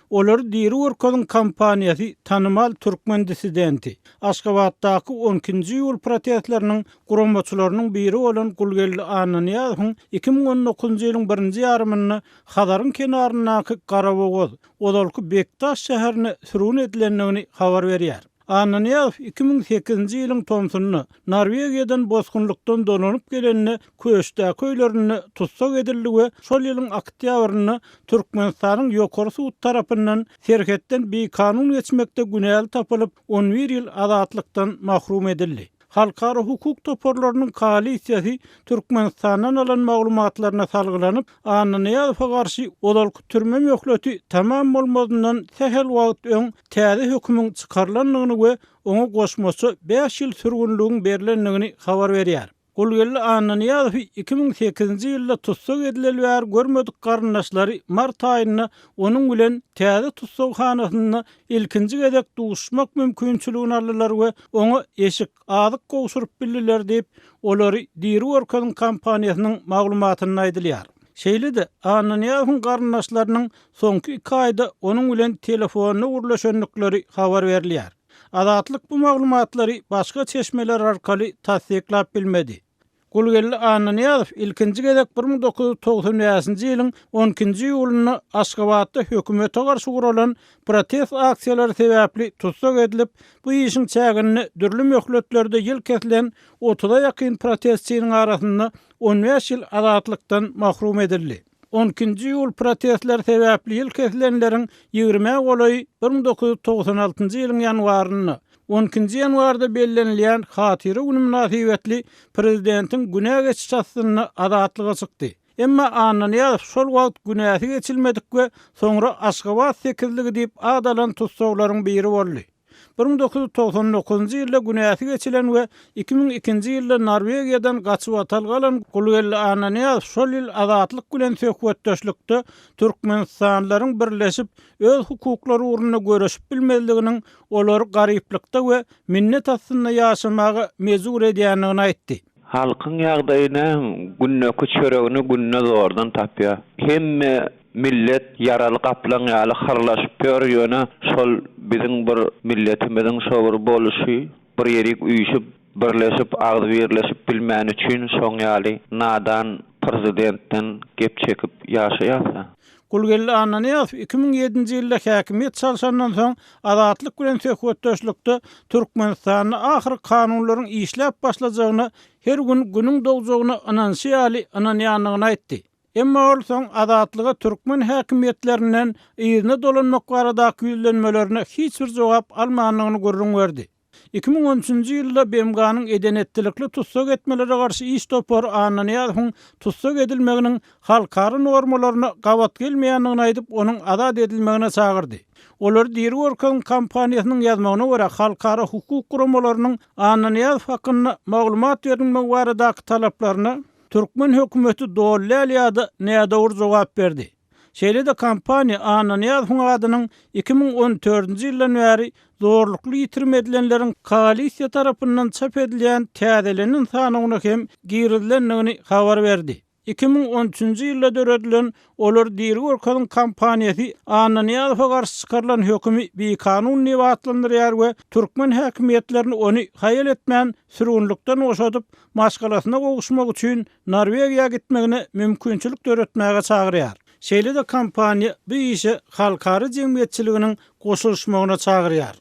Olary diri görkeziň kampaniýasy tanymal türkmen dissidenti, Aşgabatdaky on ikinji iýul protestleriniň guramaçylarynyň biri bolan Gulgeldi Annanyýazowyň 2019-njy ýylyň birinji ýarymynda Hazaryň kenaryndaky Garabogaz, ozalky Bekdaş şäherine sürgün edilendigini habar berýär. Annanyýazow 2008-nji ýylyň tomsunda Norwegiýadan bosgunlykdan dolanyp gelende Köşdäki öýlerinde tussag edildi we şol ýylyň oktýabrynda Türkmenistanyň Ýokary sud tarapyndan serhetden bikanun geçmekde günäli tapylyp, on bir ýyl azatlykdan mahrum edildi. Halkara hukuk toparlarynyň koalisiýasy Türkmenistandan alan maglumatlaryna salgylanyp, Annanyýazowa garşy ozalky türme möhleti tamam bolmazyndan sähel wagt öň täze hökümiň çykarylandygyny we oňa goşmaça bäş ýyl sürgünligiň berlendigini habar berýär. Gulgeldi Annanyýazowy 2008-nji ýylda tussag edileli bäri görmedik garyndaşlary mart aýynda onuň bilen täze tussaghanasynda ilkinji gezek duşuşmak mümkinçiligini aldylar we oňa eşik, azyk gowşuryp bildiler diýip, Olary diri görkeziň kampaniýasynyň maglumatynda aýdylýar. Şeýle-de, Annanyýazowyň garyndaşlarynyň soňky iki aýda onuň bilen telefonda gürleşendikleri habar berilýär. Azatlyk bu maglumatlary başga çeşmeler arkaly tassyklap bilmedi. Gulgeldi Annanyýazow ilkinji gezek 1995-nji ýylyň on ikinji iýulynda Aşgabatda hökümete garşy guralan protest aksiýalary sebäpli tussag edilip, bu işiň çäginde dürli möhletlerde ýyl kesilen otuza ýakyn protestçiniň arasynda on bäş ýyl azatlykdan mahrum edildi. On ikinji iýul protestleri sebäpli ýyl kesilenleriň ýigrimä golaýy 1996-njy ýylyň ýanwarynda, on ikinji ýanwarda bellenilýän Hatyra güni mynasybetli prezidentiň günä geçiş astynda azatlyga çykdy. Emma Annanyýazow şol wagt günäsi geçilmedik we soňra Aşgabat sekizligi diýip at alan tussaglaryň biri boldy. 1999-njy ýylda günäsi geçilen we 2002-nji ýylda Norwegiýadan gaçybatalga alan Gulgeldi Annanyýazow şol ýyl Azatlyk bilen söhbetdeşlikde türkmenistanlylaryň birleşip, öz hukuklary ugrunda göreşip bilmezliginiň olary garyplykda we minnet astynda ýaşamaga mejbur edýändigini aýtdy. Halkyň ýagdaýy näme, gündeki çöregini günde zordan tapýar. Hemme Millet ýaraly gaplaň ýaly hyrlaşyp ýör ýöne şol biziň bir milletimiziň şo bir boluşy bir ýerik üýşüp birleşip agzybirleşip bilmäni üçin şoň ýaly nadan prezidentden gep çekip ýaşaýasa. Gulgeldi Annanyýazow 2007-nji ýylda häkimiýet çalşandan soň Azatlyk bilen söhbetdeşlikde Türkmenistanda ahyry kanunlaryň işläp başlajagyna her gün günüň dogjagyna ynanyşy ýaly ynanýandygyny aýtdy. Emma ol soň Azatlyga türkmen häkimiýetlerinden yzyna dolanmak baradaky ýüzlenmelerine hiç bir jogap almandygyny gürrüň berdi. 2013-nji ýylda BMG-niň eden-etdilikli tussag etmelere garşy iş topary Annanyýazowyň tussag edilmeginiň halkara normalaryna gabat gelmeýändigini aýdyp, onuň azat edilmegine çagyrdy. Olary diri görkeziň kampaniýasynyň ýazmagyna görä, halkara hukuk guramalarynyň Annanyýazow hakynda maglumat berilmegi baradaky talaplaryna Türkmen hökümeti doly däl ýa-da nädogry jogap berdi. Şeýle-de kompaniýa Annanyýazowyň adynyň 2014-nji ýyldan bäri zorlukly ýitirim edilenleriň koalisiýa tarapyndan çap edilýän täzelenen sanawyna hem girizilendigini habar berdi. 2013-nji ýylda döredilen Olary diri görkeziň kampaniýasy Annanyýazowa garşy çykarylan hökümi bikanun diýip atlandyrýar we türkmen häkimiýetlerini ony haýal etmän sürgünlikden boşadyp, maşgalasyna gowuşmak üçin Norwegiýa gitmegine mümkinçilik döretmäge çagyrýar. Şeýle-de kampaniýa bu işe halkara jemgyýetçiliginiň goşulyşmagyna çagyrýar.